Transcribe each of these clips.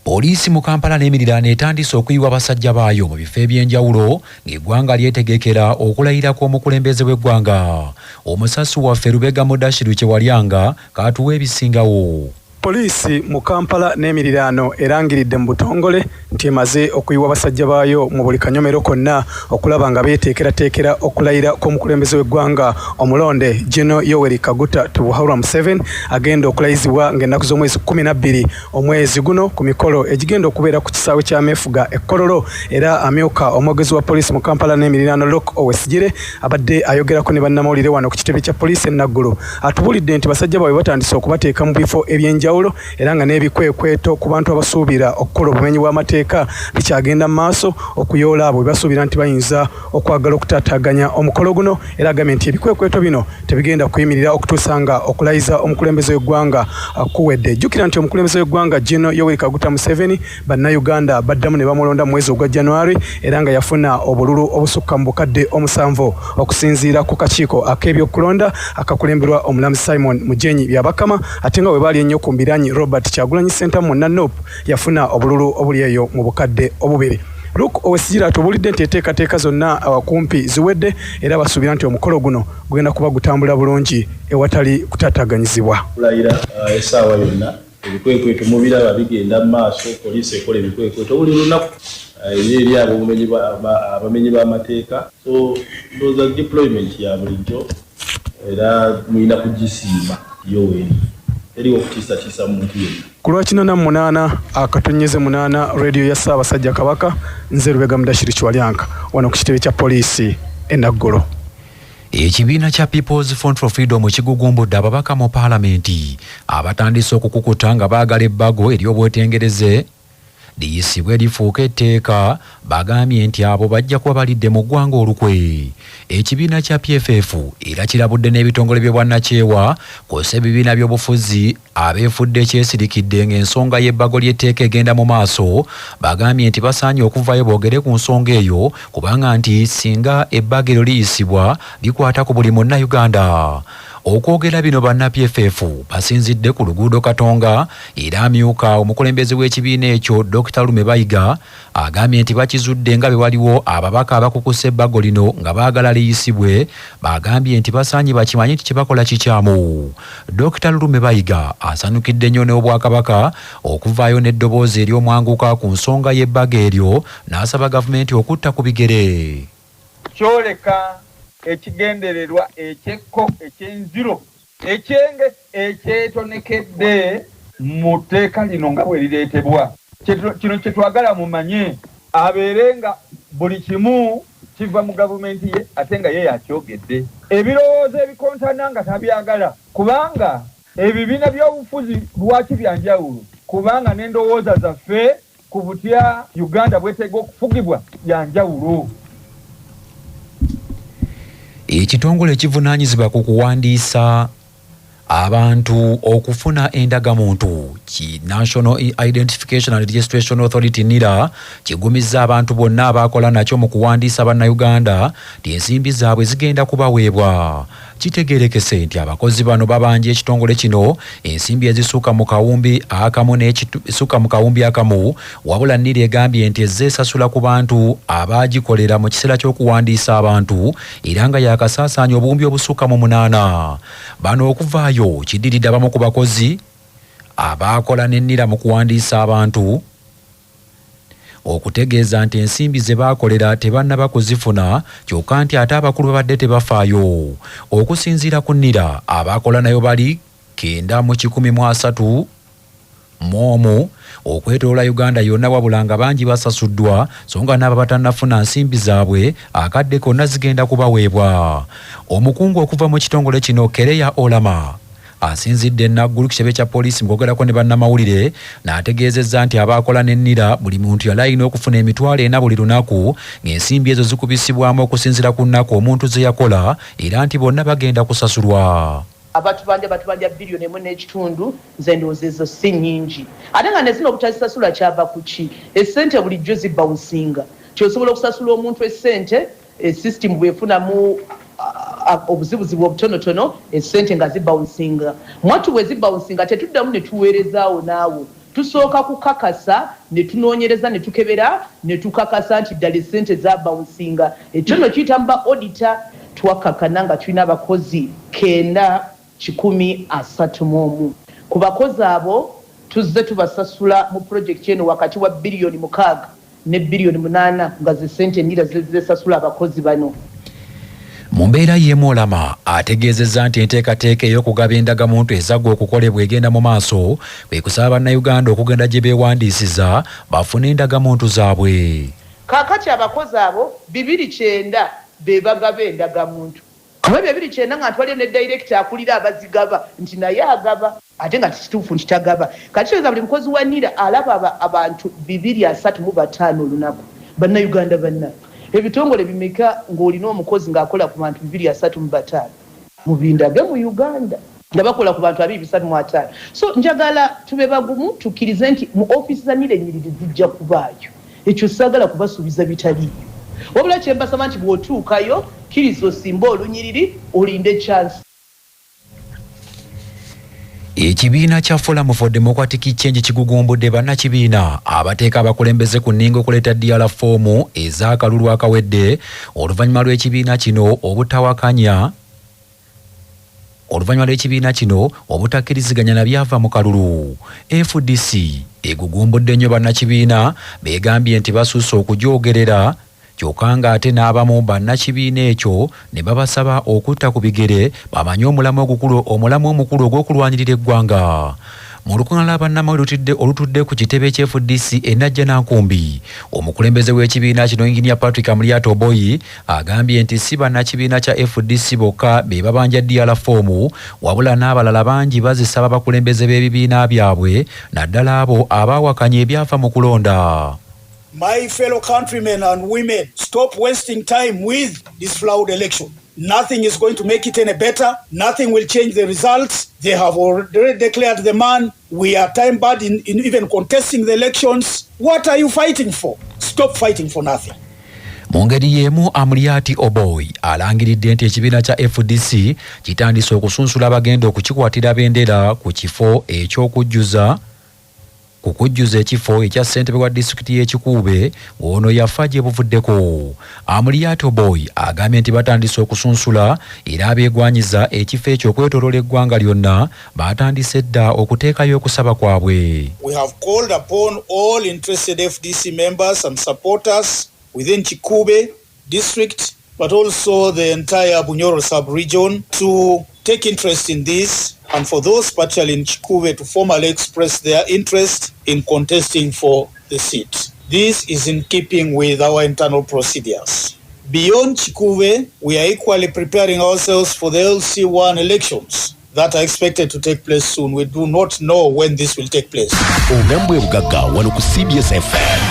Poliisi mu Kampala n'emiriraano etandise okuyiwa basajja baayo mu bifo eby'enjawulo ng'eggwanga lyetegekera okulayira kw'omukulembeze w'eggwanga. Omusasi waffe Lubega Mudashiru Kyewalyanga k'atuwa ebisingawo. Poliisi mu Kampala n'emiriraano erangiridde mu butongole nti emaze okuyiwa basajja baayo mu buli kanyomero konna okulaba nga beeteekerateekera okulayira kw'omukulembeze w'eggwanga omulonde General Yoweri Kaguta Tibuhaburwa Museveni agenda okulayizibwa ng'ennaku z'omwezi 12 omwezi guno ku mikolo egigenda okubeera ku kisaawe ky'ameefuga e Kololo. Era amyuka omwogezi wa poliisi mu Kampala n'emiriraano Luke Owesigire abadde ayogerako ne bannamawulire wano ku kitebe kya poliisi e Naggulu atubuulidde nti basajja baabwe batandise okubateeka mu bifo eby'enjawulo era nga n'ebikwekweto ku bantu abasuubira okukola obumenyi bw'amateeka bikyagenda mu maaso okuyoola abo bebasuubira nti bayinza okwagala okutaataaganya omukolo guno. Era agambye nti ebikwekweto bino tebigenda kuyimirira okutuusa nga okulayiza omukulembeze w'eggwanga kuwedde. Jjukira nti omukulembeze w'eggwanga General Yoweri Kaguta Museveni bannayuganda baddamu ne bamulonda mu mwezi ogwa January era nga yafuna obululu obusukka mu bukadde 7 okusinziira ku kakiiko ak'ebyokulonda akakulemberwa omulamuzi Simon Mujenyi Byabakama, ate nga bwe baali ennyo ku mbiranye Robert Kyagulanyi Ssentamu munna NUP yafuna obululu obuli eyo mu bukadde 2. Luke Owesigire atubuulidde nti enteekateeka zonna kumpi ziwedde era basuubira nti omukolo guno gugenda kuba gutambula bulungi ewatali kutaataaganyizibwa. Kulayira essaawa yonna ebikwekweto mubiraba bigenda mu maaso, poliisi ekola ebikwekweto buli lunaku eri abamenyi b'amateeka. So ndowooza deployment ya bulijjo era mulina kugisiima yo weeri, teriwo okutiisatiisa muntu yenna. Ku lwa 88.8 Radio ya Ssaabasajja Kabaka, nze Lubega Mudashiri Kiwalyanka wano ku kitebe kya poliisi e Naggulu. Ekibiina kya People's Front for Freedom kigugumbudde ababaka mu paalamenti abatandise okukukuta nga baagala ebbago ery'obwetengereze liyisibwe lifuuke etteeka. Bagambye nti abo bajja kuba balidde mu ggwanga olukwe. Ekibiina kya PFF era kirabudde n'ebitongole by'obwannakyewa kw'ossa ebibiina by'obufuzi abeefudde kyesirikidde ng'ensonga y'ebbago ly'etteeka egenda mu maaso. Bagambye nti basaanye okuvaayo boogere ku nsonga eyo kubanga nti singa ebbago eryo liyisibwa likwata ku buli munnayuganda. Okwogera bino banna PFF basinzidde ku luguudo Katonga era amyuka omukulembeze w'ekibiina ekyo Dr. Lume Bayiga agambye nti bakizudde nga bwe waliwo ababaka abakukusa ebbago lino nga baagala liyisibwe. Bagambye nti basaanye bakimanye nti kye bakola kikyamu. Dr. Lulume Bayiga asanyukidde nnyo n'Obwakabaka okuvaayo n'eddoboozi ery'omwanguka ku nsonga y'ebbago eryo n'asaba gavumenti okutta ku bigere. Kyoleka ekigendererwa ekyekko eky'enziro ekyenge ekyetonekedde mu tteeka lino nga bwe lireetebwa. Kino kye twagala mumanye, abeere nga buli kimu kiva mu gavumenti ye ate nga ye yakyogedde. Ebirowoozo ebikontana nga tabyagala kubanga ebibiina by'obufuzi lwaki bya njawulo, kubanga n'endowooza zaffe ku butya Uganda bweteega okufugibwa ya njawulo. Ekitongole ekivunaanyizibwa ku kuwandiisa abantu okufuna endagamuntu ki National Identification and Registration Authority NIRA kigumizza abantu bonna abaakola nakyo mu kuwandiisa bannayuganda nti ensimbi zaabwe zigenda kubaweebwa. Kitegeerekese nti abakozi bano babanja ekitongole kino ensimbi ezisukka mu kawumbi akamu n'ekisukka mu kawumbi akamu, wabula NIRA egambye nti ezze esasula ku bantu abaagikolera mu kiseera ky'okuwandiisa abantu era nga yaakasaasaanya obuwumbi obusukka mu 8. Bano okuvaayo kiddiridde abamu ku bakozi abaakola ne NIRA mu kuwandiisa abantu okutegeeza nti ensimbi ze baakolera tebannaba kuzifuna kyokka nti ate abakulu babadde tebafaayo. Okusinziira ku NIRA, abakola nayo bali 131 okwetoloola Uganda yonna wabula nga bangi basasuddwa so nga n'abo abatannafuna nsimbi zaabwe akadde konna zigenda kubaweebwa. Omukungu okuva mu kitongole kino Kereya Olama asinzidde Naggulu ku kitebe kya poliisi mu kwogerako ne bannamawulire n'ategeezezza nti abaakola ne NIRA buli muntu yali alina okufuna 40,000 buli lunaku ng'ensimbi ezo zikubisibwamu okusinziira ku nnaku omuntu ze yakola era nti bonna bagenda kusasulwa. Abatubanja batubanja biliyoni emu n'ekitundu, nze ndowooza ezo si nnyingi. Ate nga ne zino obutazisasula kyava ku ki? Essente bulijjo zibawusinga, nti osobola okusasula omuntu essente, system bw'efunamu obuzibuzibu obutonotono, essente nga zibawusinga. Mwattu bwe zibawusinga tetuddamu ne tuweerezaawo naawo. Tusooka kukakasa ne tunoonyereza ne tukebera ne tukakasa nti ddala essente zabawunsinga. Ekyo nno kiyita mu ba auditor. Twakkakkana nga tulina abakozi 931. Ku bakozi abo tuzze tubasasula mu pulojekiti eno wakati wa bbiriyoni 6 ne bbiriyoni 8 nga ze ssente NIRA zezesasula abakozi bano. Mu mbeera y'emu Olama ategeezezza nti enteekateeka ey'okugaba endagamuntu ezaggwa okukolebwa egenda mu maaso, kwe kusaba Bannayuganda okugenda gye beewandiisiza bafune endagamuntu zaabwe. Kaakati abakozi abo 290 be bagaba endagamuntu. Mu ebyo ebiri kyenda nga ntwaliyo ne dayirekita akulira abazigaba nti naye agaba. Ate nga kituufu nti tagaba. Kati kitegeeza buli mukozi wa NIRA alaba abantu 235 olunaku. Bannayuganda bannange, ebitongole bimeka ng'olina omukozi ng'akola ku bantu 235? Mubindage mu Uganda. Nga bakola ku bantu 235. So njagala tube bagumu tukkirize nti mu ofiisi za NIRA ennyiriri zijja kubaayo. Ekyo saagala kubasuubiza bitaliiyo. Wabula kye mbasaba nti bw'otuukayo kkiriza osimbe olunyiriri olinde chance. Ekibiina kya Forum for Democratic Change kigugumbudde bannakibiina abateeka abakulembeze ku nninga okuleeta DR foomu ez'akalulu akawedde oluvannyuma lw'ekibiina kino obutawakanya oluvannyuma lw'ekibiina kino obutakkiriziganya na byava mu kalulu. FDC egugumbudde nnyo bannakibiina beegambye nti basusse okugyogerera kyokka ng'ate n'abamu bannakibiina ekyo ne babasaba okutta ku bigere bamanye omulamwa ogukulu omulamwa omukulu ogw'okulwanirira eggwanga. Mu lukuŋŋaana lwa bannamawulire olutudde ku kitebe kya FDC e Najjanankumbi, omukulembeze w'ekibiina kino Yinginiya Patrick Amuriat Oboi agambye nti si bannakibiina kya FDC bokka be babanja DR foomu wabula n'abalala bangi bazisaba abakulembeze b'ebibiina byabwe naddala abo abaawakanya ebyava mu kulonda. My fellow countrymen and women, stop wasting time with this flawed election. Nothing is going to make it any better. Nothing will change the results. They have already declared the man. We are time barred in even contesting the elections. What are you fighting for? Stop fighting for nothing. Mu ngeri y'emu Amuriat Oboi alangiridde nti ekibiina kya FDC kitandise okusunsula abagenda okukikwatira bendera ku kifo eky'okujjuza ku kujjuza ekifo ekya ssentebe wa disitulikiti y'e Kikuube ng'ono yafa gye buvuddeko. Amuriat Oboi agambye nti batandise okusunsula era abeegwanyiza ekifo ekyo okwetooloola eggwanga lyonna baatandise dda okuteekayo okusaba kwabwe. We have called upon all interested FDC members and supporters within Kikuube district, but also the entire Bunyoro sub-region to take interest in this, and for those particularly in Kikuube to formally express their interest in contesting for the seat. This is in keeping with our internal procedures. Beyond Kikuube, we are equally preparing ourselves for the LC1 elections that are expected to take place soon. We do not know when this will take place. Obulamu bwe bugagga wano ku CBS FM.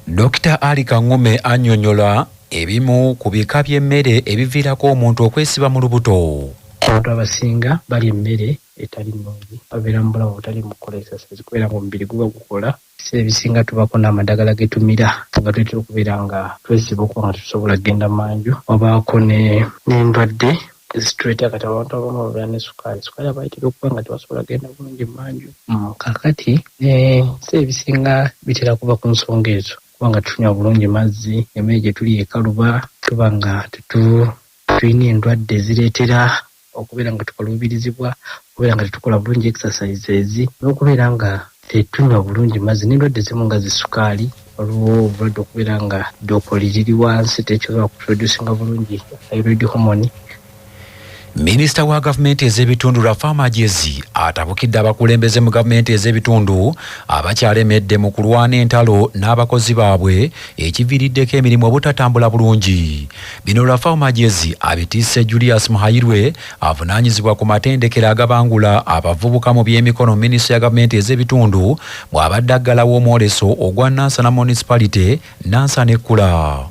Dokita Ali Kaŋŋume annyonnyola ebimu ku bika by'emmere ebiviirako omuntu okwesiba mu lubuto. Abantu abasinga balya emmere etali nnungi, babeera mu bulamu obutali mu kukola exercise kubeera nga omubiri guba gukola. Ebiseera ebisinga tubako n'amadagala ge tumira nga tuleetera okubeera nga twesiba okuba nga tetusobola kugenda manju. Wabaako n'endwadde ezituleetera kati abantu abamu babeera ne sukaali, sukaali abayitira okuba nga tebasobola kugenda bulungi manju. Kaakati ebiseera ebisinga bitera kuva ku nsonga ezo kuba nga tetunywa bulungi mazzi, emmere gye tulya ekaluba, tuba nga tulina endwadde ezireetera okubeera nga tukaluubirizibwa, okubeera nga tetukola bulungi exercises, n'okubeera nga tetunywa bulungi mazzi n'endwadde ezimu nga zi sukaali. Waliwo obulwadde okubeera nga ddookoli liri wansi tekisobola kuproducinga bulungi thyroid hormone. Minisita wa gavumenti ez'ebitundu Raphael Magyezi atabukidde abakulembeze mu gavumenti ez'ebitundu abakyalemedde mu kulwana entalo n'abakozi baabwe ekiviiriddeko emirimu obutatambula bulungi. Bino Raphael Magyezi abitiise Julius Muhairwe avunaanyizibwa ku matendekero agabangula abavubuka mu by'emikono minisitule ya gavumenti ez'ebitundu bw'abadde aggalawo omwoleso ogwa Nansana Municipality Nansana Ekkula.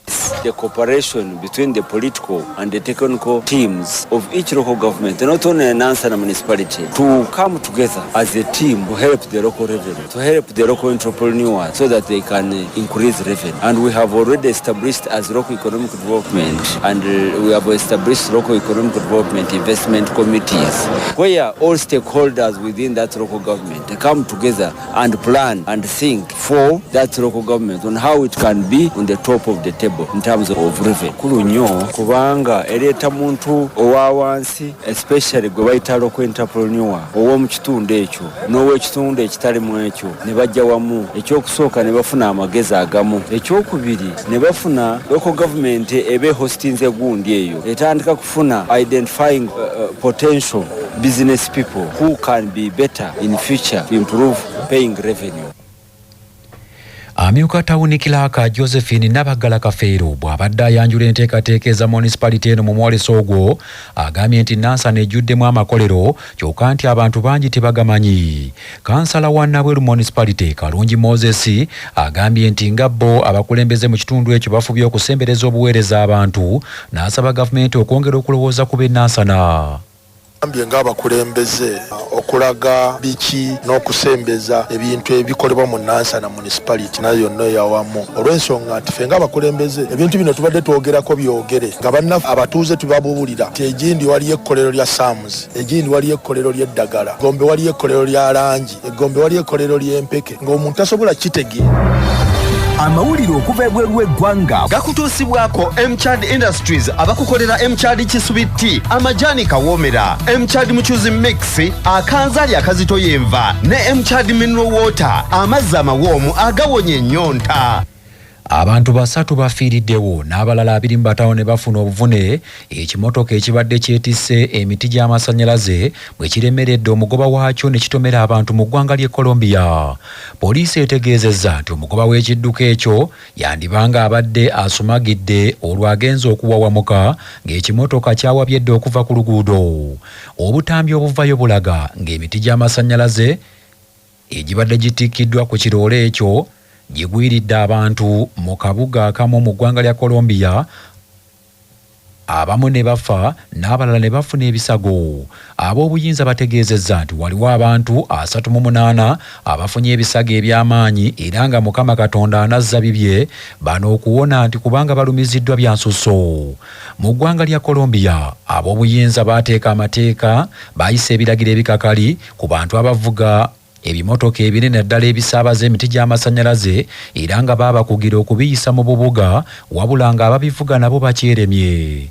The cooperation between the political and the technical teams of each local government, not only Nansana municipality, to come together as a team to help the local revenue, to help the local entrepreneurs so that they can increase revenue. And we have already established as local economic development, and we have established local economic development investment committees, where all stakeholders within that local government come together and plan and think for that local government on how it can be on the top of the table in terms of revenue. Kulu nnyo kubanga ereeta muntu owa wansi, especially gwe bayita local entrepreneur ow'omu kitundu ekyo n'ow'ekitundu ekitalimu ekyo, ne bajja wamu. Ekyokusooka, ne bafuna amagezi agamu. Ekyokubiri, ne bafuna local government eba ehostinze gundi eyo etandika kufuna identifying potential business people who can be better in future to improve paying revenue. Amyuka tawuni kilaaka Josephine Nabaggala Kafeero bw'abadde ayanjula enteekateeka eza municipality eno mu mwoleso ogwo, agambye nti Nansana ejjuddemu amakolero, kyokka nti abantu bangi tebagamanyi. Kansala wa Nabweru Municipality Kalungi Moses agambye nti nga bo abakulembeze mu kitundu ekyo bafubye okusembereza obuweereza abantu, n'asaba gavumenti okwongera okulowooza ku b'e Nansana. Gambye ng'abakulembeze okulaga biki n'okusembeza ebintu ebikolebwa mu Nansana Municipality nayo yonna eyawamu, olw'ensonga nti ffe ng'abakulembeze ebintu bino tubadde twogerako byogere nga bannaffe abatuuze tubabuulira nti egindi waliyo ekkolero lya Sams, egindi waliyo ekkolero ly'eddagala, Gombe waliyo ekkolero lya langi, Egombe waliyo ekkolero ly'empeke, ng'omuntu tasobola kitegeera. Amawulire okuva ebweru w'eggwanga gakutuusibwako Mchad Industries, abakukolera Mchad Kisubi, amajaani kawoomera, Mchad Muchuzi Mix, akanzali akazito yenva, ne Mchad Mineral Water, amazzi amawoomu agawonya ennyonta. Abantu basatu bafiiriddewo n'abalala 25 ne bafuna obuvune ekimotoka ekibadde kyetisse emiti gy'amasannyalaze bwe kiremeredde omugoba waakyo ne kitomera abantu mu ggwanga ly'e Colombia. Poliisi etegeezezza nti omugoba w'ekidduka ekyo yandibanga abadde asumagidde, olwo agenza okuwawamuka ng'ekimotoka kyawabye okuva ku luguudo. Obutambi obuvayo bulaga ng'emiti gy'amasannyalaze egibadde gitikkiddwa ku kiroole ekyo gigwiridde abantu mu kabuga akamu mu ggwanga lya Colombia, abamu ne bafa n'abalala ne bafuna ebisago. Ab'obuyinza bategeezezza nti waliwo abantu 38 abafunye ebisago eby'amaanyi, era nga Mukama Katonda anazza bibye bano okuwona, nti kubanga balumiziddwa bya nsusso. Mu ggwanga lya Colombia, ab'obuyinza baateeka amateeka, baayisa ebiragiro ebikakali ku bantu abavuga ebimotoka ebinene, naddala ebisaabaza emiti gy'amasannyalaze, era nga baabakugira okubiyisa mu bubuga, wabula ng'ababivuga nabo bakyeremye.